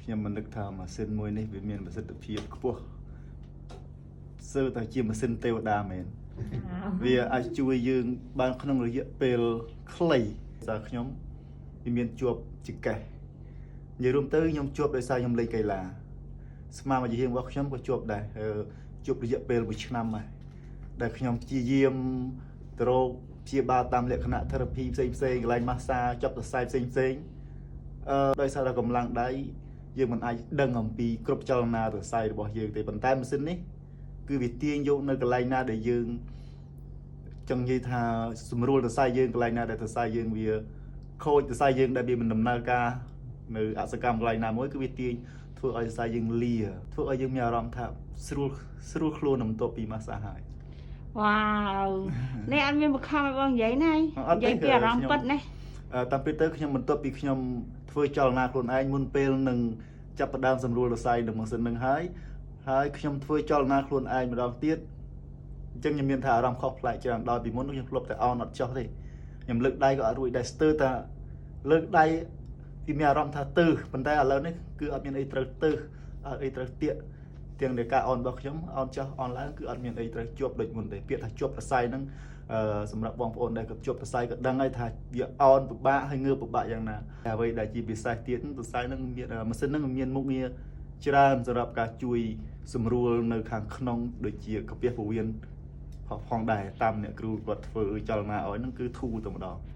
ខ្ញុំមិននឹកថាម៉ាស៊ីនមួយនេះវាមានប្រសិទ្ធភាពខ្ពស់ស្ទើរតែជាម៉ាស៊ីនទេវតាមែន វាអាចជួយយើងបានក្នុងរយៈពេលខ្លីសារខ្ញុំវាមានជាប់ចង្កេះនិយាយរួមទៅខ្ញុំជាប់ដោយសារខ្ញុំលេងកីឡាស្មារតីរបស់ខ្ញុំក៏ជាប់ដែរជាប់រយៈពេល1ឆ្នាំដែរដែលខ្ញុំព្យាយាមទៅរកព្យាបាលតាមលក្ខណៈ therapy ផ្សេងផ្សេងកន្លែងម៉ាស្សាចាប់សរសៃផ្សេងផ្សេងដោយសារតែកម្លាំងដៃយើងមិនអាចដឹងអំពីគ្រប់ចលនាសរសៃរបស់យើងទេប៉ុន្តែម៉ាស៊ីននេះគឺវាទាញយកនៅកន្លែងណាដែលយើង ចង់និយាយថាស្រួលសរសៃយើងកន្លែងណាដែលសរសៃយើងវាខូចសរសៃយើងដែលវាមិនដំណើរការនៅអសកម្មកន្លែងណាមួយគឺវាទាញធ្វើឲ្យសរសៃយើងលាធ្វើឲ្យយើងមានអារម្មណ៍ថាស្រួលស្រួលខ្លួនបន្ទាប់ពីម៉ាស្សាហើយ វ៉ាវនេះអត់មានបង្ខំឲ្យបងនិយាយណា អត់ទេ និយាយពីអារម្មណ៍ពិតណា តាមពិតទៅខ្ញុំបន្ទាប់ពីខ្ញុំធ្វើចលនាខ្លួនឯងមុនពេលនឹងចាប់ផ្ដើមសម្រួលសរសៃនឹងម៉ាស៊ីននឹងហើយហើយខ្ញុំធ្វើចលនាខ្លួនឯងម្ដងទៀតអញ្ចឹងខ្ញុំមានថាអារម្មណ៍ខុសប្លែកច្រើនដោយពីមុនខ្ញុំធ្លាប់តែអោនអត់ចុះទេខ្ញុំលើកដៃក៏អត់រួចដែរស្ទើរតែលើកដៃវាមានអារម្មណ៍ថាទើសប៉ុន្តែឥឡូវនេះគឺអត់មានអីត្រូវទើសអត់អីត្រូវទៀកទាំងនៃការអោនរបស់ខ្ញុំអោនចុះអោនឡើងគឺអត់មានអីត្រូវជាប់ដូចមុនទេពាក្យថាជាប់សរសៃហ្នឹងសម្រាប់បងប្អូនដែលគាត់ជាប់សរសៃក៏ដឹងហើយថាវាអោនពិបាកហើយងើបពិបាកយ៉ាងណាអ្វីដែលជាពិសេសទៀតសរសៃហ្នឹងមានម៉ាស៊ីនហ្នឹងមានមុខងារច្រើនសម្រាប់ការជួយសម្រួលនៅខាងក្នុងដូចជាកាពះពោះវៀនផងដែរតាមអ្នកគ្រូគាត់ធ្វើចលនាឲ្យហ្នឹងគឺធូរតែម្ដង។